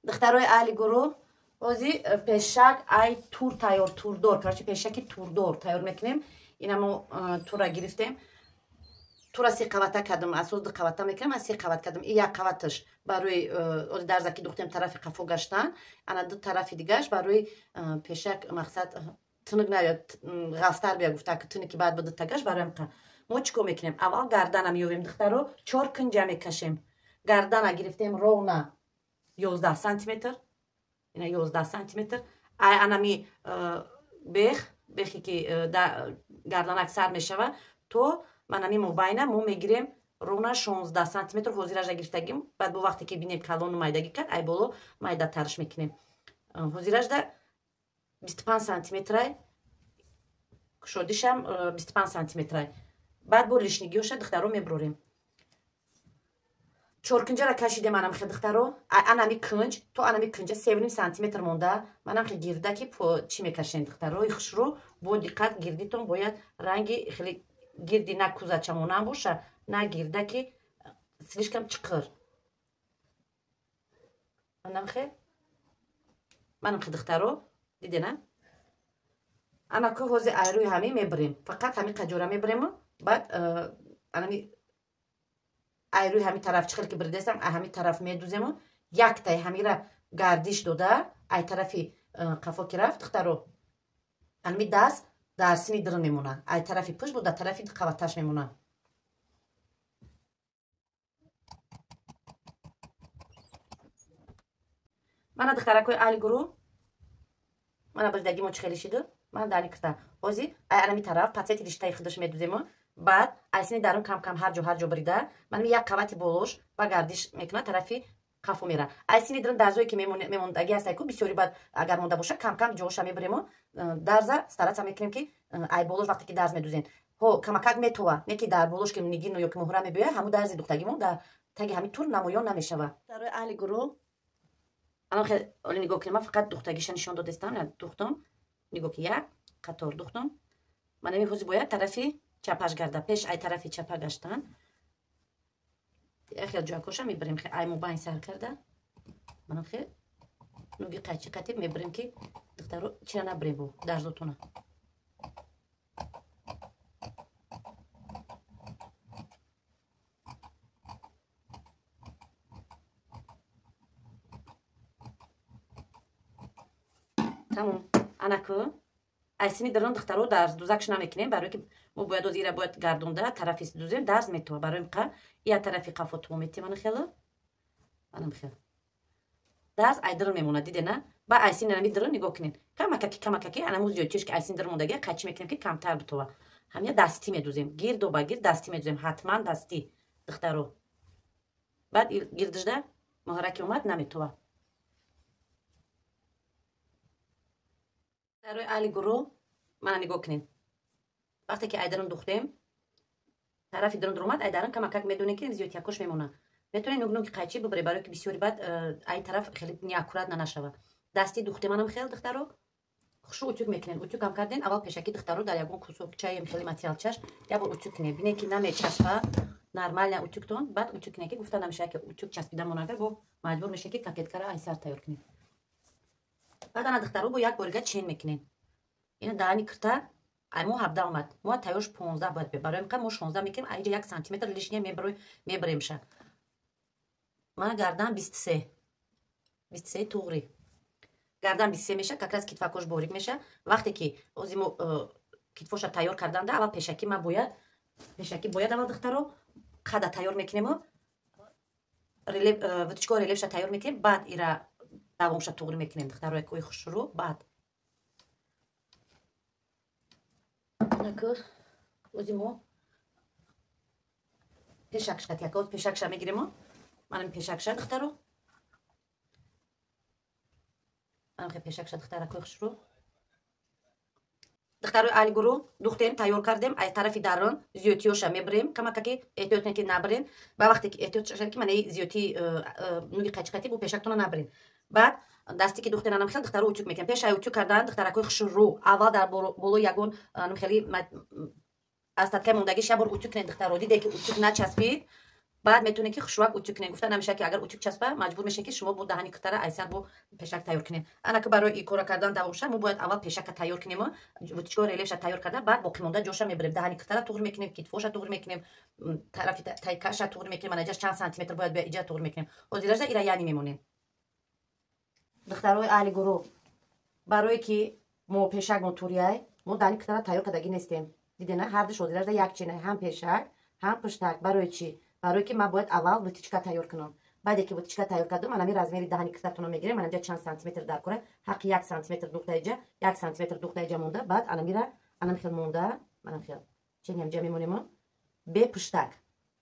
Духтарои аҳли гурӯҳ, ҳози пешак ай тур тайёр, турдор, короче, пешаки турдор тайёр мекунем. Ина мо тура гирифтем. Тура се қавата кардам, асос ду қавата мекунам, аз се қават кардам. И як қаваташ барои ози дарзаки духтем тарафи қафо гаштан, ана ду тарафи дигаш барои пешак, мақсад тунук наёд, ғафтар бия гуфта, ки тунуки баъд ба дутагаш барои қа. Мо чӣ кор мекунем? Аввал гардана меёвем, духтаро, чор кунҷа мекашем. Гардана гирифтем ровно 11 сантиметр. Ина 11 сантиметр. Ай анами бех, бехе ки гарданак сар мешава, то манами мобайна мо мегирем ровно 16 сантиметр. Ҳозиража гирифтагим, баъд бо вақте ки бинем калону майдагӣ кард, ай боло майдатарш мекунем. Ҳозиражда 25 сантиметрай, кушодишам 25 сантиметрай. Баъд бо лишнигиёша, духтаро, мебурорем. Чоркунҷара кашидем анам хе, духтаро, анами кунҷ то анами кунҷа 3,5 сантиметр монда. Манам хе гирда ки чӣ мекашем, духтарои хушрӯ, бо диққат гирдитон бояд ранги хеле гирди на кузачамонанд боша, на гирда ки слишком чиқир. Анам хе, манам хе, духтаро, дидена? Ана ку ҳози айрӯи ҳамин мебирем, фақат ҳамин қаҷора мебирему баъд анами айрӯи ҳамин тараф чӣ хел ки биридестам, ай ҳамин тараф медузему яктай ҳамира гардиш дода, ай тарафи қафо ки рафт, духтаро, анами даст дар сини дирин мемона, ай тарафи пушт бо дар тарафи қаваташ мемона. Мана, духтаракои аҳли гурӯҳ, мана бирдаги мо чӣ хеле шиду. Мана дани кирта ҳози ай анами тараф патсети риштаи худаш медузему, баъд ай сини дарун кам кам ҳар ҷо ҳар ҷо бирида, манами як қавати болош ба гардиш мекунад, тарафи қафо мера. Ай сини дарун дарзое ки мемондаги ҳастай ку бисёри, баъд агар монда боша, кам кам ҷоша мебирему дарза стараться мекунем, ки ай болош вақте ки дарз медузем, ҳо камакак метова, не ки дар болош ки нигину ё ки муҳра мебиёя, ҳамун дарзи духтагимо дар таги ҳамин тур намоён намешава. Дарои аҳли гурӯҳ, анам хел оли нигоҳ кунем, ман фақат духтагиша нишон додестам. Духтум, нигоҳ ки, як қатор духтум. Манами ҳози бояд тарафи чапаш гарда. Пеш ай тарафи чапа гаштан як хел ҷойкоша мебирем, ай мобайн сар карда, манам хел нуги қайчи қатиб мебирем, ки, духтаро, чира набирем бо дарзотона. Тамом. Анаку ай сини дарон, духтаро, дарз дузакш намекунем, барое ки мо бояд оз ира бояд гардонда тарафи дузем, дарз метова. Барои қа я тарафи қафо то метем. Ана хело, анам хел дарз ай дарун мемонад, дидена? Ба ай сини нами дарун нигоҳ кунед, камакаки камакаки анаму зиёдтиш ки ай сини дарун мондаги қайчи мекунем, ки камтар битова. Ҳамя дастӣ медузем, гирду ба гирд дастӣ медузем, ҳатман дастӣ, духтаро. Баъд гирдижда муҳраки омад, наметова. Дарои аҳли гурӯҳ, мана нигоҳ кунед, вақте ки айдарун духтем, тарафи дарун дуромад, айдарун камакак медонем, ки зиёдтиякош мемонад. Метавонед нуг нуги қайчи бибире, барое ки бисёри баъд ай тараф хеле неаккуратно нашавад. Дастӣ духтем анам хел, духтаро, хушу утюг мекунем. Утюгам карден аввал пешакӣ, духтаро, дар ягон кусокчаем хеле материалчаш як бор утюг кунем, бинед, ки намечаспа, нормально утюгтон. Баъд утюг кунед, ки гуфта намешавад, ки утюг часпида монагар, бо маҷбур мешавед, ки кокеткара ай сар тайёр кунед. Баъд ана, духтаро, бо як борига чен мекунем. Ина даҳани кирта ай мо 17 омад, мо тайёрш 15 бояд бе, барои мо 16 мекунем, айҷа 1 сантиметр лишнее мебиремша. Мана гардан 23, 23 туғри, гардан 23 меша, как раз китфакош борик меша. Вақте ки ози мо китфоша тайёр карданда, аввал пешакӣ ма бояд, пешакӣ бояд аввал, духтаро, қада тайёр мекунему, вытачко релефша тайёр мекунем, баъд ира давомша туғри мекунем, духтаро якои хушрӯ. Баъд ози мо пешакша якоз пешакша мегирему. Манам пешакша, духтаро, манам хе пешакша, духтаракои хушрӯ. Духтарои аҳли гурӯҳ, духтем, тайёр кардем. Аз тарафи дарун зиёдтиёша мебирем камакаки, эҳтиёт кунед, ки набирен. Ба вақте ки эҳтиёт шавед, ки манаи зиёдти нуги қайчиқати бо пешактона набирен. Баъд дасти ки духтен, анам хел, духтаро, утюг мекунем. Пеш ай утюг кардан, духтаракои хушрӯ, аввал дар болои ягон анам хели остаткаи мондагиш як бор утюг кунед, духтаро. Диде, ки утюг начаспид, Баъд метавонед ки хушвак утюг кунед. Гуфта намешавад, ки агар утюг часпа, маҷбур мешавед, ки шумо бо даҳани киртара айсар бо пешак тайёр кунед. Ана ки барои ин кора кардан давомша мо бояд аввал пешака тайёр кунем, выточка релефша тайёр карда, баъд боқимонда ҷоша мебарем. Даҳани киртара туғри мекунем, китфоша туғри мекунем, тарафи тайкаша туғри мекунем, ана ҷаш чанд сантиметр бояд бия, иҷа туғри мекунем. Ҳозиражда ира яъни мемонем. Духтарои аҳли гурӯҳ, барое ки мо пешак мо турияй, мо даҳани киртара тайёр кардагӣ нестем. Дидена, ҳардуш ҳозиражда як чена, ҳам пешак, ҳам пуштак. Барои чӣ? Барое ки ман бояд аввал выточка тайёр кунам. Баъде ки выточка тайёр кардам, анами размери даҳани киртатонро мегирем, анамҷа чанд сантиметр дар кора, ҳаққи 1 сантиметр духта иҷа, 1 сантиметр духта иҷа монда, баъд анамира анам хел монда, анам хел чени ҳамҷа мемонем, бе пуштак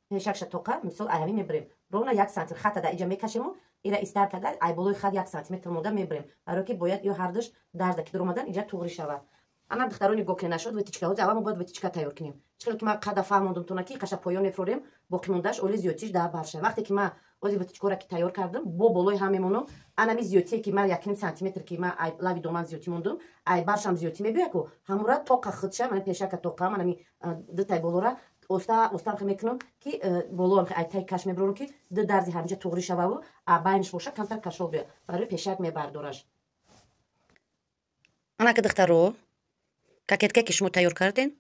пешакша тоқа, мисол, ай ҳамин мебирем ровно 1 сантиметр хата да иҷа мекашему, ира истар карда, ай болои хат 1 сантиметр монда мебирем, барое ки бояд ё ҳардуш дарза ки дуромадан иҷа туғри шавад. Ана, духтаро, нигоҳ кунед, нашуд выточка. Ҳозир аввал мо бояд выточка тайёр кунем. Чӣ ки ман қада фаҳмондум тона, ки қаша поён мефурорем, боқимондааш оли зиёдтиш да барша. Вақте ки ман ози выточкора ки тайёр кардам, бо болои ҳам мемонам. Анами зиёдтие ки ман 1,5 сантиметр ки ман ай лави доман зиёдтӣ мондум, ай баршам зиёдтӣ мебиёяд ку ҳамура тоқа худша, мана пешака тоқа, манами дутай болора оста оста мекунам, ки болоам ай тай каш мебурорам, ки ду дарзи ҳаминҷа туғрӣ шававу а байниш боша камтар кашол биёяд, барои пешак мебардораш. Анака, духтаро, кокетка ки шумо тайёр кардем,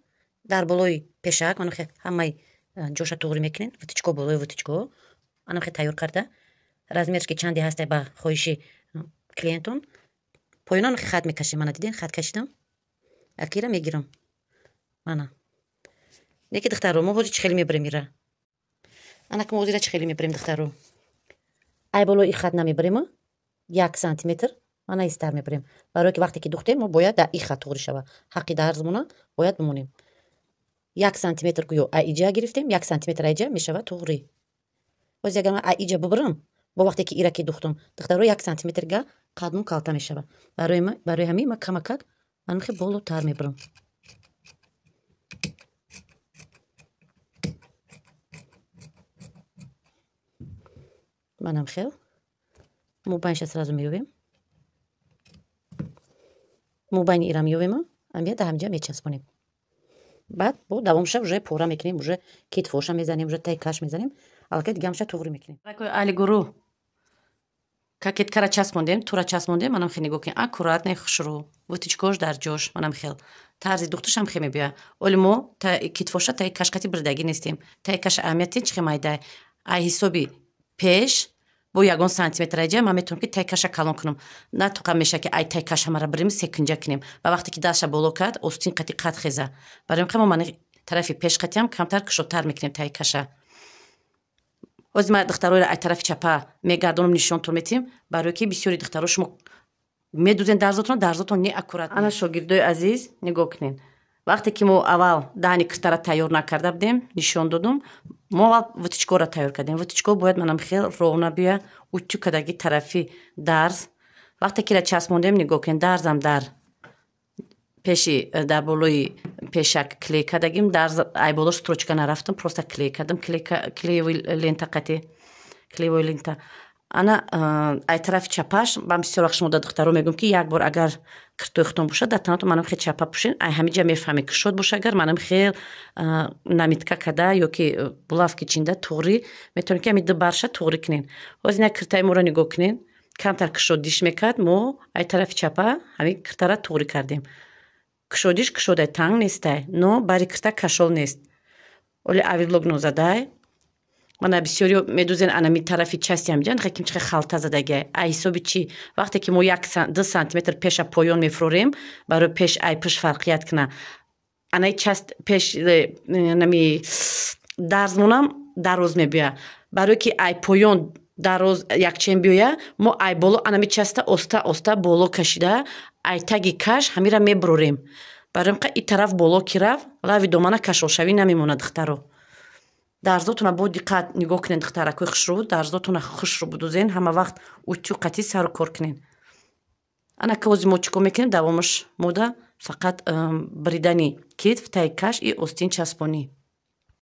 дар болои пешак манахе ҳамаи ҷоша туғрӣ мекунед, выточко болои выточко анахе тайёр карда, размерш ки чанде ҳаста, ба хоҳиши клиентон. Поёна анахе хат мекашем. Мана, диден, хат кашидам, акира мегирам. Мана, неки, духтаро, мо ҳозир чӣ хеле мебарем ира? Анака, мо ҳозира чӣ хеле мебарем, духтаро? Ай болои хат намебарем, 1 сантиметр мана истар мебарем, барое ки вақте ки духтем, мо бояд дар и хат туғрӣ шавад, ҳаққи дарзмона бояд бимонем. 1 сантиметр гӯё ай иҷа гирифтем, 1 сантиметр айҷа мешавад туғрӣ. Боз агар ман ай иҷа бубурам, бо вақте ки ира ки духтум, духтаро, 1 сантиметрга қадму калта мешавад. Барои ҳамин ман камакак манхе болотар мебурам. Манам хел мобайнша сразу меёвем, мобайни ира меёвем, амия да ҳамҷа мечаспонем. Баъд бо давомша уже пора мекунем, уже китфоша мезанем, уже тай каш мезанем, аллакай дигамша туғрӣ мекунем. Аҳли гурӯҳ, кокеткара часпондем, тура часпондем. Манам хел, нигоҳ кунем, аккуратно, хушрӯ, выточкош дар ҷош. Манам хел тарзи духтушам хел мебиёяд. Оли мо китфоша таи кашқати бирдагӣ нестем. Таи каш аҳамияти чӣ хел майдай, ай ҳисоби пеш бо ягон сантиметр айҷа ман метавонам, ки тай каша калон кунам. На тоқа меша, ки ай тай каша мара бирем, секунҷа кунем ва вақте ки дастша боло кард, остин қати қад хеза. Барои мо мани тарафи пеш қатиам камтар кушодтар мекунем тай каша. Ҳозир ман духтароро ай тарафи чапа мегардонам, нишонтон метиҳем, барое ки бисёри духтаро шумо медузен дарзотон, дарзотон неаккурат. Ана, шогирдои азиз, нигоҳ кунед. Вақте ки мо аввал даҳани киртара тайёр накарда будем, нишон додум, мо аввал выточкоро тайёр кардем. Выточко бояд манам хел ровно бия, утюг кардаги тарафи дарз. Вақте ки ра часпондем, нигоҳ кунед, дарзам дар пеши, дар болои пешак клей кардагим. Дарз ай болош строчка нарафтам, просто клей кардам, клеевый лента қати, клеевой лента. Ана, ай тарафи чапаш ман бисёр вақт шумо да духтаро мегӯям, ки як бор агар киртои худтон бошад, дар танатон манам хел чапа пӯшен, ай ҳамиҷа мефаҳмед. Кушод боша агар, манам хел намитка када ё ки булавки чинда туғрӣ метавонед, ки ҳами ду барша туғрӣ кунед. Ҳозир ина киртаи моро нигоҳ кунед, камтар кушодиш мекард. Мо ай тарафи чапа ҳамин киртара туғрӣ кардем. Кушодиш кушодай, танг нестай, но бари кирта кашол нест. Оли оверлок нозадай. Мана, бисёриё медузен анами тарафи части ҳамҷа ким чихе халта задагиай. Ай ҳисоби чӣ? Вақте ки мо 1-2 сантиметр пеша поён мефурорем, барои пеш ай пушт фарқият куна, анаи часть пеш нами дарзмонам дароз мебиёяд. Барое ки ай поён дароз якчен биёя, мо ай боло анами часта оста оста боло кашида, ай таги каш ҳамира мебурорем. Барои и тараф боло ки рафт, лави домана кашолшавӣ намемонад. Духтаро, дарзотона бо диққат нигоҳ кунед. Духтаракои хушрӯ, дарзотона хушрӯ будузен, ҳама вақт утюг қатӣ сару кор кунед. Ана ки ҳозир мо чӣ кор мекунем? Давомаш мода фақат бридани китф, таи каш и остин часпонӣ.